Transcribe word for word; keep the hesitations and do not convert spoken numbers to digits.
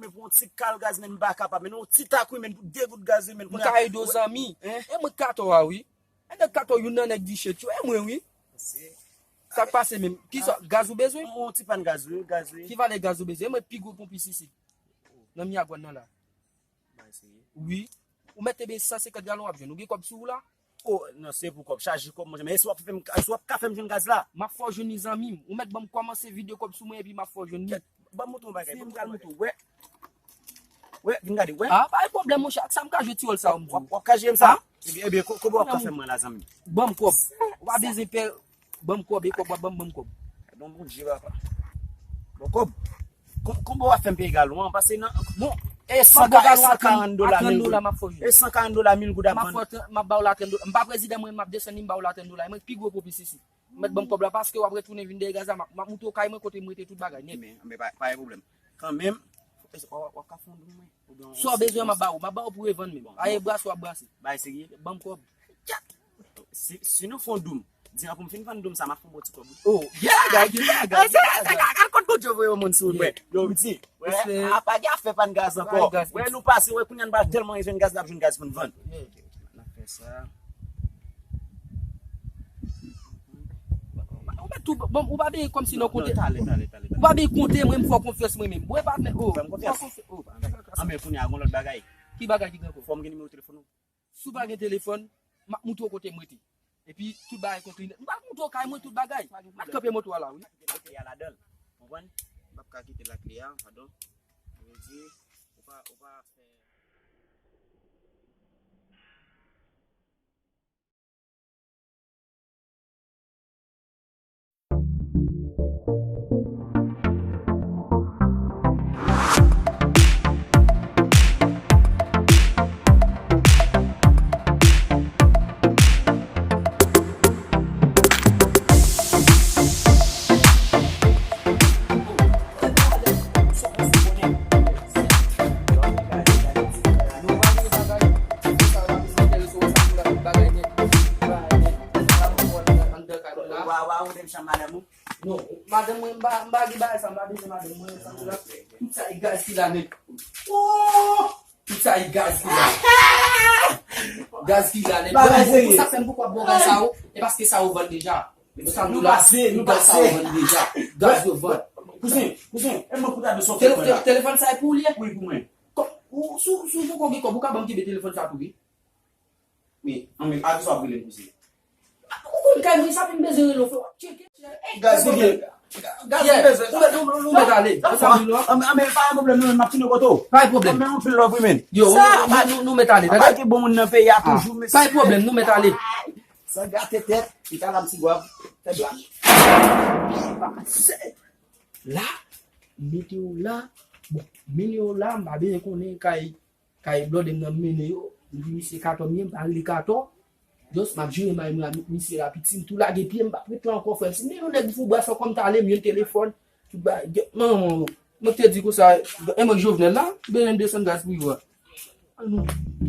Pou yon ti kal gaz, men, m pa kapab, men, yon ti tak, wi, men, pou de gout gaz, wi, men. M ka ede w, zanmi. Hein? E mwen k katò a, wi. E nèg katò, youn nan nèg di chet yo, e mwen, wi. Sa k pase menm? Kisa, gaz ou bezwen? Yon ti pàn gaz, wi, gaz, wi. Ki valè gaz ou bezwen? E mwen pi gwo ponpis isit. Nan Miragwàn nan la. Bay serye. Wi. Ou mèt te bay san senkant galon, w ap jwenn. Ou gen kòb sou ou la? Oh, non, se pou kòb, chaje kòb, monchè. Men si w ap fè m, si w ap ka fè m jwenn gaz la? M ap fè w jwenn li, zanmi m. Ou mèt ban m kòmanse vide kòb sou mwen epi m ap fè w jwenn li. Ban m montre w bagay, ban m pral montre w, wè. Wè, vin gade, wè. Ah, pa gen pwoblèm, monchè, ak sa m ka jwe ti wòl sa, w ap di. W ap, w ap ka jere m sa? Ah? Ebyen, ebyen, ko-, kòman w ap ka fè m mwen la, zanmi? Ban m kòb. Ou pa bezwen pè, ban m kòb, e kòb w ap ban m, ban m kòb. Bon, Bondye, papa. Bon, kòb. Kon-, kòman w ap fè m peye galon an? Pase nan, bon, e san, e san karant dola, mil goud. E san karant dola, mil goud ap vann. M ap ba w la trant dola. M pa prezidan mwen, m ap desann li, m ba w la trant dola. Mwen pi gwo ponpis isit. Mèt ban m kòb la, paske w ap retounen vin dèyè gaz la, m ap, m ap montre w kay mwen kote m rete tout bagay nèt. Men, men pa, pa gen pwoblèm. Kanmenm, w, w ap ka fè yon doum mwen? Oubyen yon... Si w bezwen, m ap ba ou, m ap ba ou pou revann menm. Bon, aye, bon. Brase w ap brase. Bay serye? Ban m kòb. Si, si nou fè yon doum, di an pou m fin vann doum sa, m ap fè yon bon ti kòb, wi. Oh, gen bagay, gen bagay, gen bagay. Al kont Bondye voye yon moun sou ou, wè. Yo, m di, wè, a pa gen afè pa n gaz ankò. Wè, nou pase, wè, kounye a n pral tèlman jwenn gaz, n ap jwenn gaz pou n vann. N ap fè sa. Ou mèt tou, bon, ou pa bezwen kòmsi nan konte. Non, talè, talè, talè, talè. Ou pa bezwen konte, mwen, m fè w konfyans mwen menm. Mwen pa mèt, oh, m fè w konfyans. Anben, kounye a, gon lòt bagay. Ki bagay ki gen ankò? Fò m gen nimewo telefòn ou. Si w pa gen telefòn, m ap montre w kote m rete. Epi, tout bagay kontre nèt. M pral montre w kay mwen, tout bagay. M ap kanpe moto a la, wi. Mete lakle a ladan l. Konprann? M p ap ka kite lakle a, padon. Sa vle di, ou pa, ou pa fè Wa, wa, ou te m chanm madanm ou? Non, madanm mwen, m pa, m pa gen bagay sa, m pa bezwen madanm mwen, sa, sa. Tout sa e gaz ki la nèt. Oh! Tout sa e gaz ki la. Gaz ki la nèt. Bagay serye. Sa fè m poko ap bon gaz sa yo, e paske sa yo vann deja. Nou pase, nou pase. Gaz yo vann. Kouzen, kouzen, e mwen pou ta de sòt. Telefòn sa e pou ou li ye? Wi, pou mwen. Kòm, ou, si w, si w poko gen kòb, ou ka ban m kenbe telefòn sa tou, wi. Wi, anben, a kisa w ap rele m kouzen? Ou konn kay mwen, sa vin bezwen rele w, fò w ap tcheke. Gaz ki gen. Gaz ki bezwen. Ou mèt, ou, ou mèt ale. Anben, pa gen pwoblèm, non, m ap tounen kote w. Pa gen pwoblèm. Anben, anpil love, wi, men. Yo, nou, nou, nou mèt ale, tande? Pa gen bon moun nan peyi a toujou, mesye. Pa gen pwoblèm, nou mèt ale. Sa gate tèt, li ka la m ti gwav, fè blag. La, mete w la, bon, mennen w la, m pa bezwen konnen kay Kay blòdè m nan m mennen yo. M di misye katò m ye, m pa rele katò. Just m ap jere may mwen avèk misye la, piti m tou lage pye, m p ap ret la ankò, frè m. Si m te yon nèg fou bras ankò, m t ale m jwenn telefòn. Tout bagay, manman, mwen te di konsa, e mwen k Jovenel la, m bezwen desann gaz pou yo a. An nou.